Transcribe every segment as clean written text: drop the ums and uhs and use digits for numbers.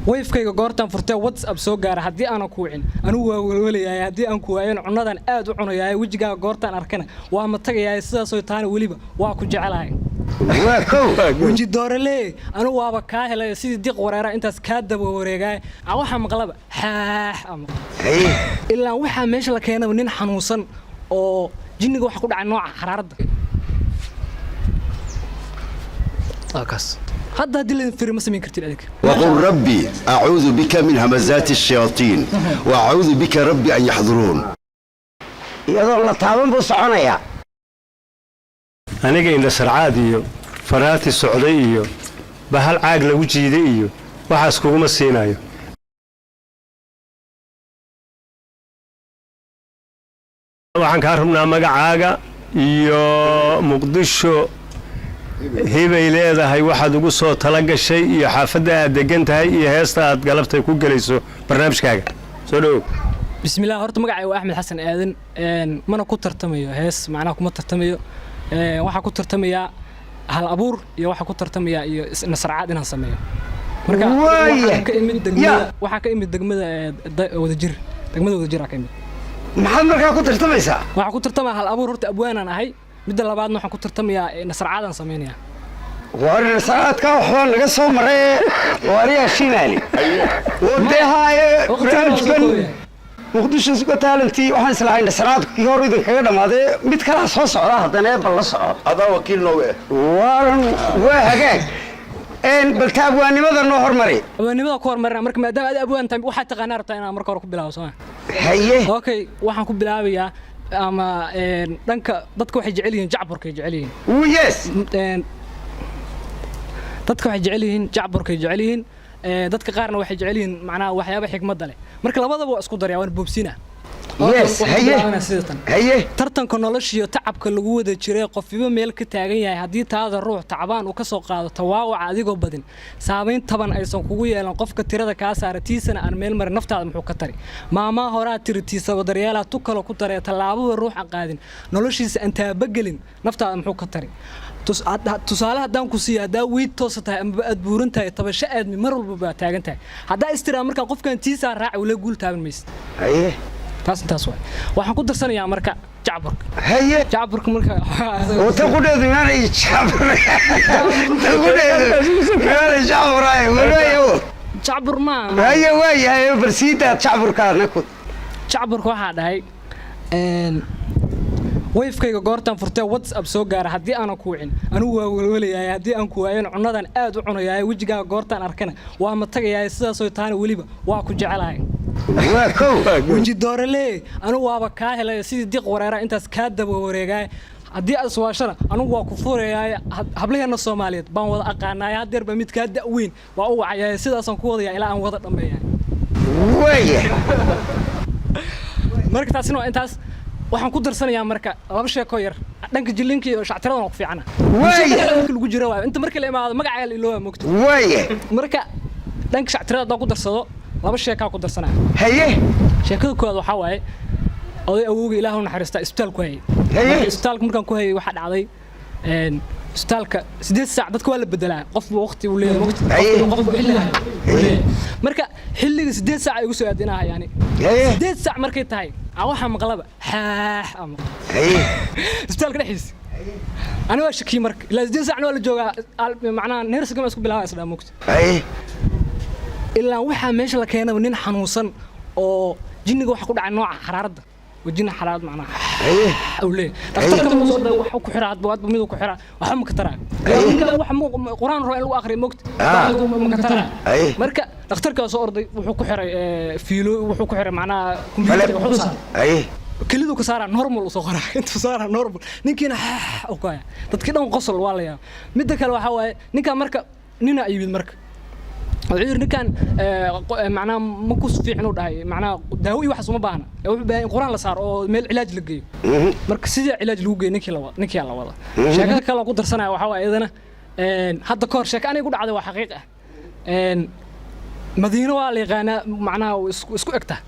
Wayfkayga goortaan furtee WhatsApp soo gaara, haddii aanan ku wicin anigu waa welwelayahay, haddii aan ku waayan cunadan aad u cunayahay, wejigaaga goortaan arkana waa ma tagayahay, sidaasoo taana weliba waa ku jecelahay. Waa kow. Weji doorale, anigu waaba kaa helay sidii diq wareera intaas kaa daba wareegaay. Aan waxaa maqlaba xaax aan maqla. Ilaa waxaa meesha la keenaba nin xanuunsan oo jinniga waxa ku dhacay nooca xaraaradda. Waa kaas. Hadda haddii laydin firi ma samayn kartid adig. وقل ربي أعوذ بك من همزات الشياطين وأعوذ بك ربي أن يحضرون. Iyadoo la taaban buu soconayaa. Aniga indha sarcaad iyo faraati socday iyo bahal caag lagu jiiday iyo waxaas kuguma siinayo. Waxaan kaa rabnaa magacaaga iyo Muqdisho hibay leedahay, waxaad ugu soo tala gashay iyo xaafadda aad degan tahay iyo heesta aad galabtay ku gelayso barnaamijkaaga. Soo dhowow. Bismillaah. Horta magacay waa Axmed Xasan Aadan. Mana ku tartamayo hees, macnaha kuma tartamayo. Waxaa ku tartamayaa hal abuur iyo waxaa ku tartamayaa iyo nasarcaad inaan sameeyo. Marka waxaan ka imid degmada, waxaa ka imid degmada Wadajir, degmada Wadajir aa ka imid. Maxaad markaa ku tartamaysaa? Waxaan ku tartamaya hal abuur. Horta abwaanaan ahay. Midda labaadna waxaan ku tartamayaa nasarcaadaan samaynayaa. War nasaraadka waxbaa naga soo maray, waariyaa shimaali wadee haaye. Waqtiga waa soo Barnaamijkan koobaya. Muqdisho Got Talent-ii waxaan islahay nasaraadku kii hor idinkaga dhammaaday, mid kalaa soo socda haddana, bal la soco. Adaa wakiil nooga eh. Waaran waa hagaag. Bal taabwaanimada noo hormari. Abwaannimada ku hormarina. Marka maadaama aad abwaan tahay, waxaad taqaanaa rabtaa inaan marka hore ku bilaabo, soo ma? Haye. Okay, waxaan ku bilaabayaa ama dhanka dadka waxay jecel yihiin jacburkay jecel yihiin. Yes. Dadka waxay jecel yihiin jacburkay jecel yihiin. Dadka qaarna waxay jecel yihiin macnaha waxyaaba xikmadda leh. Marka labadaba waa isku daraya, waan boobsiinaa. Yes. Waxaan ku Haye. bilaabanaa sida tan. Haye. Tartanka noloshiyo tacabka lagu wada jiray, qofiba meel ka taagan yahay, haddii taada ruux tacbaan uu ka soo qaado, tawaawaca adigoo badin, saamayn taban aysan kugu yeelan, qofka tirada kaa saara tiisana aan meel marin, naftaada muxuu ka tari? Maamaa horaa tiri tiisaba daryeelaa tu kale ku daree, tallaababa ruux aan qaadin, noloshiisa aan taabagelin, naftaada muxuu ka tari? Tusaale haddaan ku siiyo, haddaa weyd toosa tahay amaba aad buuran tahay, tabasho aadmi mar walba baa taagan tahay. Haddaa istiraa markaa qofkan tiisaa raaca ula guul taaban maysid. Haye. Taas intaas waay. Waxaan ku darsanayaa marka jacburka. Haye. Jacburka marka. Oo tan qudheedu miyaanay jacbur, tan qudheedu miyaanay jacburaay walaayo? Jacbur ma. Haye, waa yahay, bal sii daad jacburkaadna ku. Jacburka waxaa dhahay wayfkayga goortaan furtee WhatsApp soo gaara, haddii aanan ku wicin anigu waa welwelayahay, haddii aan ku waayan cunadan aad u cunayahay, wejigaaga goortaan arkana waa ma tagayahay, sidaasoo taana weliba waa ku jecelahay. Waa kow. Weji doorale, anigu waaba kaa helay sidii diq wareera intaas kaa daba wareegaay, haddii aad iswaashana anigu waa ku furayaay, hablaheena Soomaaliyeed baan wada aqaanaay, haddeer ba mid kaa da'weyn waa u wacayaay, sidaasaan ku wadayaa ilaa aan wada dhammeeyahay. Waaya. Marka taasina waa intaas. Waxaan ku darsanayaa marka laba sheeko yar dhanka jilinka iyo shactiradan waa ku fiicana. Waaya. Marka lagu jiro waayo inta marka la imaado magacaaga la ilooba mogto. Waaya. Marka dhanka shactirada haddaan ku darsado, laba sheekaa ku darsanaya. Haye. Sheekada koowaad waxaa waaye oday awowga, Ilaah u naxariistaa, isbitaal ku hayay. Haye. Marka isbitaalka markaan ku hayay waxaa dhacday isbitaalka 8 saac dadka waa la bedelaa, qofba waqti uu leeyahay waqti. Haye. Qofba xilli uu leeyahay. Marka xilliga 8 saac ay igu soo aadinaha yani. Haye. 8 saac markay tahay aan waxaa maqlaba xaax aan maqla Haye. isbitaalka dhexdiisa. Ani waa shakiyey marka, ilaa 8 saacna waa la joogaa, macnaha neersiga ma isku bilaabaa isdhaa mogta. Haye. Ilaa waxaa meesha la keenaba nin xanuunsan oo jinniga waxa ku dhacay nooca xaraaradda oo jinni xaraarad macnaha Haye. uu leeyahay. Dhakhtarka ma soo dhaw wax ku xiraa, hadba hadba miduu ku xiraa, waxba ma ka taraa. Ninka wax quraan raba in lagu akhriyo mogta, ma ka taraa. Haye. Marka dhakhtarkaa soo orday, wuxuu ku xiray fiilo, wuxuu ku xiray macnaha computer, wuxuu saaray Haye. keliduu ka saaraa, normal uu soo qoraa, intuu saaraa normal, ninkiina xaax uu ku haya, dadkii dhan qosol waa la yaaba. Midda kale waxaa waaye ninkan marka nina yimid, marka wuxuu yidhi ninkan macnaha ma ku fiicin uu dhahay, macnaha daawo iyo waxaas uma baahna, ee wuxuu baahan in quraan la saaro oo meel cilaaj la geeyo. Marka sidii cilaaj lagu geeyo ninkii la wada, ninkii la wada. Sheekada kale oo ku darsanaya waxaa waaye iyadana hadda ka hor sheeko aniga ku dhacday, waa xaqiiq ah. Madiino waa la yaqaanaa, macnaha way isku egtaa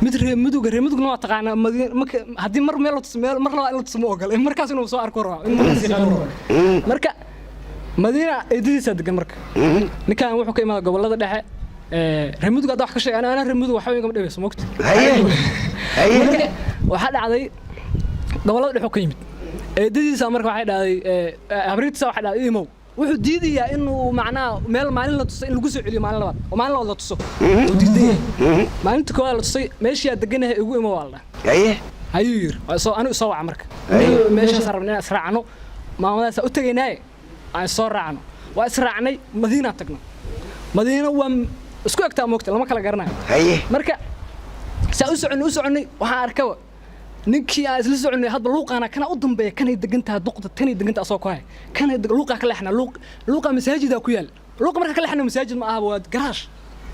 mid reer Muduga. Reer Mudugna waa taqaanaa Madiina marka haddii mar meel la tuso, meel mar labaad in la tuso ma ogola, in markaas inuu soo arko rabaa, in markaas yaqaano rabaa. Marka Madiina eedadiisaa degan. Marka ninkan wuxuu ka imaaday gobollada dhexe. Reer Mudug hadda wax ka sheeg, ana reer Mudug waxba igama dhibayso, moogta. Haye, haye. Marka waxaa dhacday gobollada dhexu ka yimid eedadiisa. Marka waxay dhahday habriirtiisa, waxay dhahday imow. Wuxuu diidayaa inuu macnaha meel maalin la tusay in lagu soo celiyo maalin labaad oo maalin labaad la tuso wuu diidan yahay. Maalinta koowaad la tusay, meeshii aad deganahay igu imow waa la dhahay. Haye. Ayuu yiri, waa soo anigu soo waca. Marka meeshaas rabnay inaan israacno, maamadaasaa u tegaynaaye aan soo raacno. Waa israacnay, Madiinaa tagno. Madiina waa isku egtaa, moogta, lama kala garanayo. Haye. Marka saa u soconnay, waxaan arkaba ninkii aan isla soconnay hadba luuqaana kana u dambeeya, kanay degan tahay duqda, tanay degan tahay, asoo ku haya kanay luuqaa ka leexna, luuqa masaajidaa ku yaal. Luuqa marka ka leexna masaajid ma aha, waa garaash.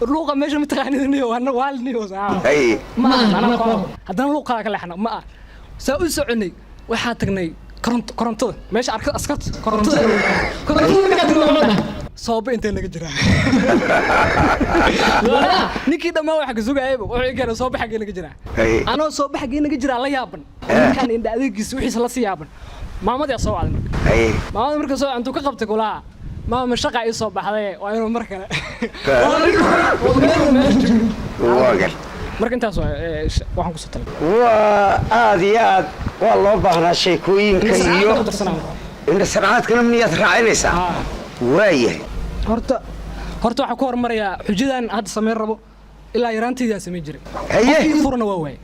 Luuqa meesha ma taqaanid niyo, waa waalniyo saxaaba. Haye. Ma aha anaa ku haddana luuqaa ka leexna ma aha. Saa u soconnay, waxaa tagnay koronto, korontada meesha arka askarta korontada. Korontada markaa tagno waxaa dhahay, sooba intee naga jiraa? Ninkii dhammaan waxa ka sugayayba wuxuu ii keenay sooba xaggee naga jiraa. Haye. Anoo sooba xaggee naga jiraa la yaaban, ninkaan indha adeegiisa wixiisa la sii yaaban, maamadii soo wacday marka. Haye. Maamada marka soo intuu ka qabtay kulaha, maama shaqa ii soo baxday, waa inuu mar kale. Waa gar. Marka intaas waa waxaan kusoo talay. Waa aad iyo aad waa loo baahnaa sheekooyinka iyo indhasarcaadkana miyaad raacinaysaa? Waayahay. Horta waxaan ku hormarayaa xujadan hadda samayn rabo. Ilaa yaraanteydaan samayn jiray. Haye. Qof ii furana waa waaye.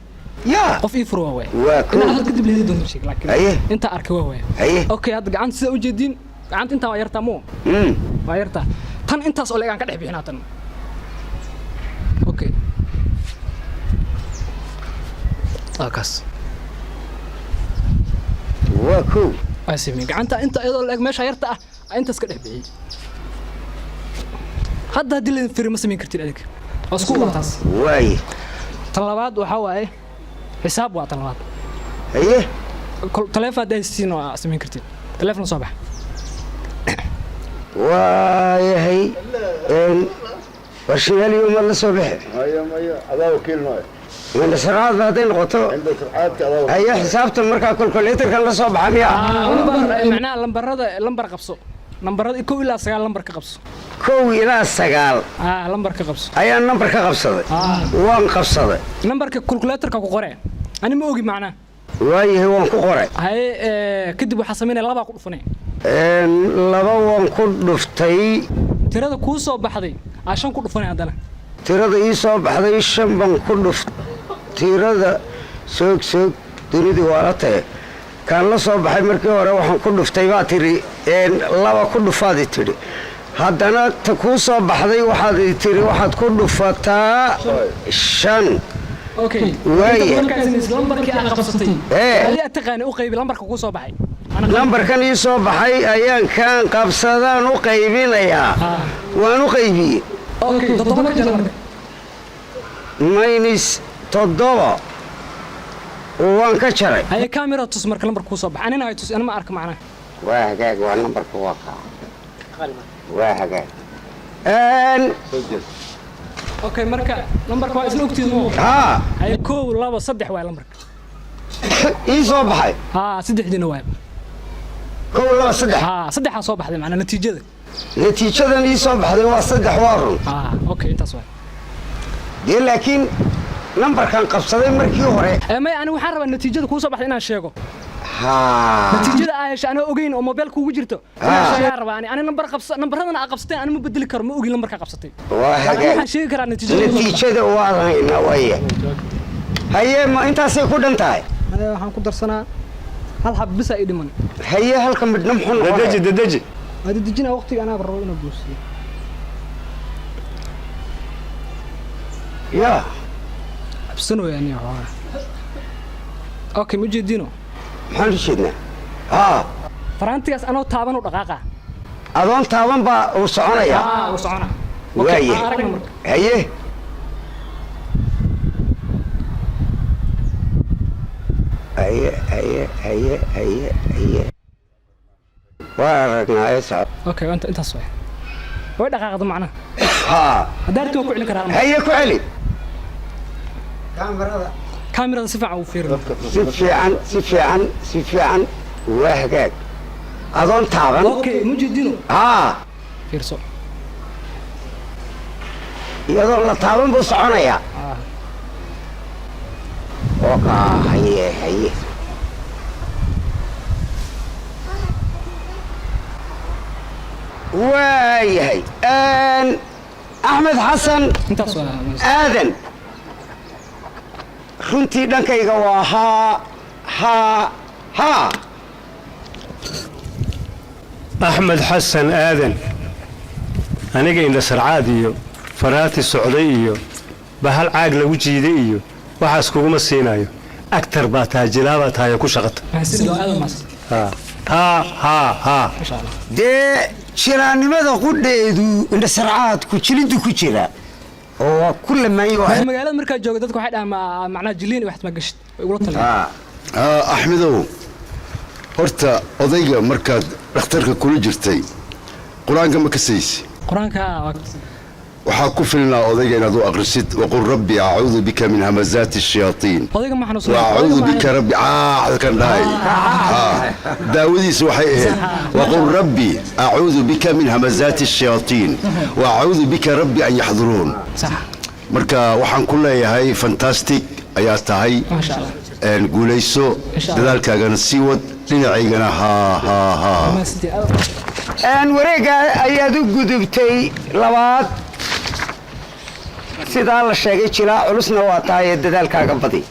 Yaa. Qof ii furo waa waaye. Waa kow. Ilaa hadda kadib leedi doonto sheeg, laakiin Haye. intaa arkay waa waaye. Haye. Okay, hadda gacanta sida ujeediin, gacanta intaa waa yartaa moo? Waa yartaa. Tan intaas oo leeg aan ka dhex bixinaa tan. Okay, waa kaas. Waa kow. Waa sameeyey gacanta inta iyadoo leeg meesha yarta ah aan intaas ka dhex bixiyey. Hadda haddii laydin firi ma samayn kartid adiga, waa isku taas. Waaye. Tan labaad waxaa waaye xisaab, waa tan labaad. Haye. Taleefon haddaa haysatiin waa samayn kartid, taleefon soo bax. Waayahay. Warshimaaliyo ma la soo bixi? Maya, maya, adaa wakiil nooy. Indhasarcaad ba hadday noqoto. Cinda surcaadka adaa. Haye, xisaabta markaa kolkoleetarkan la soo baxa miya? Lambar, macnaha lambarada, lambar qabso, lambarada 1 ilaa 9 lambar ka qabso. 1 ilaa 9. Lambar ka qabso. Ayaan nambar ka qabsaday. Waan qabsaday. Nambarka calculatorka ku qoree, ani ma ogi macnaha. Waayahay, waan ku qoray. Haye, kadib waxaa samaynaya labaa ku dhufanay. Laba waan ku dhuftay. Tirada kuu soo baxday aa shan ku dhufanay haddana. Tirada ii soo baxday shan baan ku dhuft. Tirada soog soog dunidu waa la tahe. Kaan la soo baxay markii hore waxaan ku dhuftay baa tiri laba ku dhufaadi tidhi. Haddana ta kuu soo baxday waxaad i tiri waxaad ku dhufataa shan. Okay. Waaye. Inta markaa samaysid lambarkii aad qabsatay Ee. adi aad taqaani u qaybi lambarka kuu soo baxay. Lambarkan ii soo baxay ayaan kaan qabsadaan u qaybinayaa. Waan u qaybiyey. Okay, toddoba ka jara marka. Minus 7 waan ka jaray. Haye, camera tus marka lambarka kuu soo baxay. Anina hay tus, ana ma arka macnaha. Waa hagaag, waa nambarka, waa kaa, waa hagaag. Okay, marka lambarka waa isla ogtiid moo? Haa. Haye, 1, 2, 3 waay lambarka. Ii soo baxay. Haa, saddexdiina waay. 1, 2, 3. Haa, saddexaa soo baxday macnaa natiijada. Natiijadan ii soo baxday waa saddex, waa run. Haa, okay, intaas waay. Dee laakiin nambarkan qabsaday markii hore. Maya, ani waxaan rabaa natiijada kuu soo baxday inaan sheego. Haa. Natiijada aa heshay anoo ogeyn oo mobile kuugu jirto inaan Ah. sheegaan rabaa. Ani nambar qabsa, nambaradana aa qabsateen ani ma bedeli karo, ma ogin lambarka qabsatay. Waa Laakiin hagaag. waxaan sheegi karaa natiijada kuu soo baxday. Natiijada waad haynaa waaya. Haye, ma intaasay ku dhan tahay? Haye, waxaan ku darsanaa hal xab bisa ii dhiman. Haye, halka midhna muxuu Dadeji. noqonaya? Dadeji. Waa dedejinaa waqtiga, anaaba rabo inuu buusiyo. Yaa. Cabsanooya aniga xoogaa. Okay, ma jeedino? Maxaan u jeednaa? Haa. Faraantigaas anoo taaban u dhaqaaqa. Adoon taaban baa uu soconayaa. Haa, uu soconaa. Okay, Waaye. aan aragna marka. Haye. Haye, haye, haye, haye, haye, waa aragnaa ee soco. Okay, inta intaas waay, way dhaqaaqda macnaha. Haa. Haddaa rabtid waan ku celin karaa hal mar. Haye, ku celi kaamirada. Kaamirada si fiican u fiirin. Si fiican, si fiican, si fiican. Waa hagaag, adoon taaban. Okay, ma jeedino? Haa. Fiirso. Iyadoo la taaban buu soconayaa. Oka, haye haye. Waayahay. Axmed Xasan Intaas waa Aadan, runtii dhankayga waa haa haa haa. Axmed Xasan Aadan, aniga indhasarcaad iyo faraati socday iyo bahal caag lagu jiiday iyo waxaas kuguma siinayo. Agtar baa tahay, jilaabaa tahay oo ku shaqata. Mahadsanid, aad u mahadsan. Haa haa haa haa. Masha Allah. Dee jiraannimada qudheedu indhasarcaadku jilintu ku jira oo waa ku lamaanyo. Magaalada markaa jooga dadku waxay dhahaan macnaha jiliin iyo waxaad ma gashid, way igula taliyaan. Axmedow, horta odayga markaad dhakhtarka kula jirtay qur-aanka ma kasaysi? Qur-aanka Waxaa ku filnaa odayga inaad u aqrisid "Waqul rabbi acuudu bika min hamazaati ashayaatiin." Odayga ma xanuunsan. "Waacuudu bika rabbi" caacda kan dhahay. Daawadiisa waxay ahayd "Waqul rabbi acuudu bika min hamazaati ashayaatiin waacuudu bika rabbi an yaxduruun." Sax. Marka waxaan ku leeyahay fantastic ayaa tahay. Maasha Allah. Guulayso. Insha Allah. Dadaalkaagana sii wad, dhinacaygana haa haa haa. Mahadsanid, aad. Wareegga ayaad u gudubtay labaad. Sidaa la sheegay, jilaa culusna waa tahay ee dadaalkaaga badi.